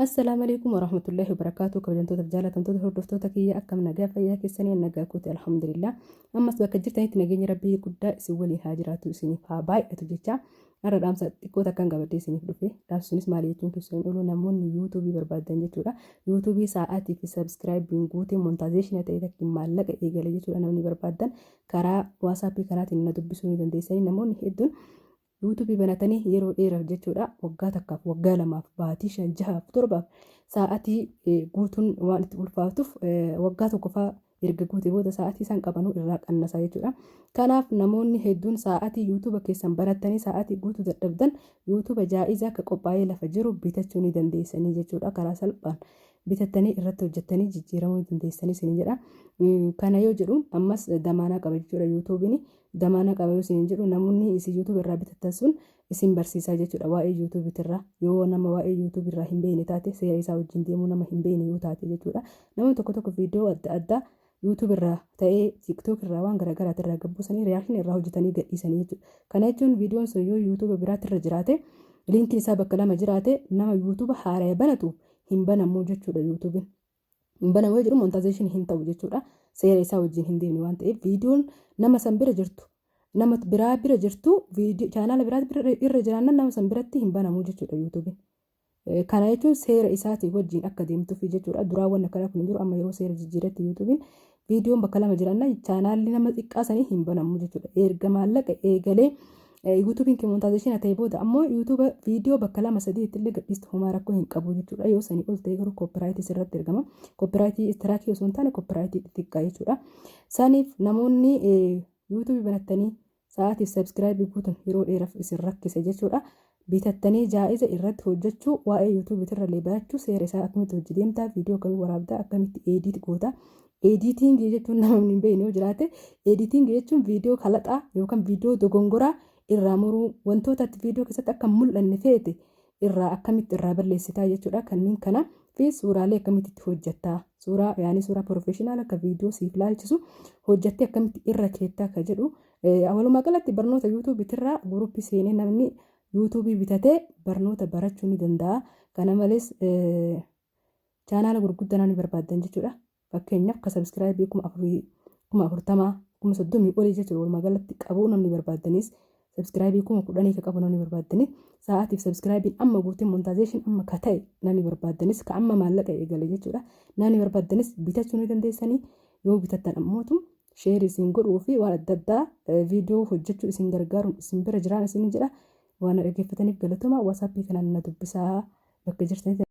Assalaamu alaikum warahmatullahi wabarakaatuh. Kabajamtoota fi jaalatamtoota hordoftoota kiyya, akkam nagaa fayyaa keessanii? Nagaa kooti, alhamdulillah. Ammas bakka jirtanitti nageenya Rabbii guddaa isin waliin haa jiraatu, isiniif haa baay'atu jecha, har'a dhaamsa xiqqoo takkan qabadhee isiniif dhufe. Dhaamsi sunis maali jechuun keessan hin oolu, namoonni YouTubeii barbaadan jechuudha. YouTubeii sa'aatii fi subscribeiin guutee monetization ta'e takkiin maallaqa eegale jechuudha. Namni barbaadan karaa WhatsAppii kanaatiin na dubbisuu ni dandeessanii. Namoonni hedduun YouTubeii banatanii yeroo dheeraaf jechuudha, waggaa takkaaf, waggaa 2f, baatii 5, 6f, 7f sa'aatii guutuun waan itti ulfaatuuf, waggaa tokko faa erga guute booda sa'aatii isaan qabanuu irraa qannasaa jechuudha. Kanaaf namoonni hedduun sa'aatii YouTubea keessan banattanii sa'aatii guutuu dadhabdan, YouTubea jaa'iza akka qophaa'ee lafa jiru bitachuu ni dandeessanii jechuudha. Karaa salphaan bitattanii irratti hojjettanii jijjiiramuu ni dandeessanii isin jedha. Kana yoo jedhu ammas damaanaa qaba jechuudha. YouTubeiin damaana qaba yoo isin jedhu, namoonni isin YouTube irraa bitattan sun isin barsiisaa jechuudha waa'ee YouTube irraa. Yoo nama waa'ee YouTube irraa hin beekne taate, seera isaa wajjin deemuu nama hin beekne yoo taate jechuudha. Namni tokko tokko viidiyoo adda addaa YouTube irraa ta'ee TikTok irraa waan garaagaraati irraa gabbuusanii reaction irraa hojjetanii gadhiisanii jechuudha. Kana jechuun viidiyoon sun yoo YouTube biraatti irra jiraate, linkiin isaa bakka lama jiraate, nama YouTube haaraya banatu hin banamu jechuudha. YouTubein hin banamu yoo jedhu, monetization hin ta'u jechuudha. Seera isaa wajjin hin deemne waan ta'eef, viidiyoon nama san bira jirtu nama biraa bira jirtu, viidiyoo chaanaala biraa bira irra jiraannan, nama san biratti hin banamu jechuudha YouTubein. Kana jechuun seera isaatii wajjin akka deemtuuf jechuudha. Duraan wanni akkanaa kun hin jiru. Amma yeroo seera jijjiiratti YouTubein viidiyoon bakka lama jiraannan chaanaalli nama xiqqaa sanii hin banamu jechuudha. Erga maallaqa eegalee YouTubeiin kee monetization ta'e booda ammoo YouTubea viidiyoo bakka lama sadii illee gadhiistu homaa rakkoo hin qabu jechuudha. Yoo sanii ol ta'e garuu copyrightii sirratti ergama. Copyrightii strikeii osoo hin taane copyrightii xixiqqaa jechuudha. Saniif namoonni YouTubeii banattanii sa'aatiif subscribeii guutuun yeroo dheeraaf isin rakkise jechuudha. Bitattanii jaa'iza irratti hojjechuu, waa'ee YouTubeiitirra illee barachuu, seera isaa akkamitti hojii deemtaa, viidiyoo akkamii waraabdaa, akkamitti edit goota. Editingii jechuun, namni hin beekne yoo jiraate, editingii jechuun viidiyoo kalaxaa yookaan viidiyoo dogongoraa irraa muruu, wantoota ati viidiyoo keessatti akka mul'anne feete irraa akkamitti irraa balleessitaa jechuudha. Kanneen kana fi suuraalee akkamitti itti hojjettaa, suuraa yaani suuraa professional akka viidiyoo siif laalchisu hojjettee akkamitti irra keettaa ka jedhu, walumaa galatti barnoota YouTubeiitirraa groupii seenee namni YouTubeii bitatee barnoota barachuu ni danda'a. Kana malees chaanaala gurguddaa namni barbaadan jechuudha. Fakkeenyaaf ka subscribeii 4000, 40,000, 30,000 olii jechuudha walumaa galatti qabu namni barbaadanis, subscribeii 10,000 ka qabu namni barbaadanis, sa'aatiif subscribeiin amma guutee monetization amma ka ta'e namni barbaadanis, ka amma maallaqa eegale jechuudha. Namni barbaadanis bitachuu ni dandeessanii. Yoo bitattan ammootu share isin godhuu fi waan adda addaa viidiyoo hojjechuu isin gargaaruun isin bira jiraan isin jedha. Waan dhaggeeffataniif galatooma. WhatsAppii kanaan na dubbisaa bakka jirtanitti.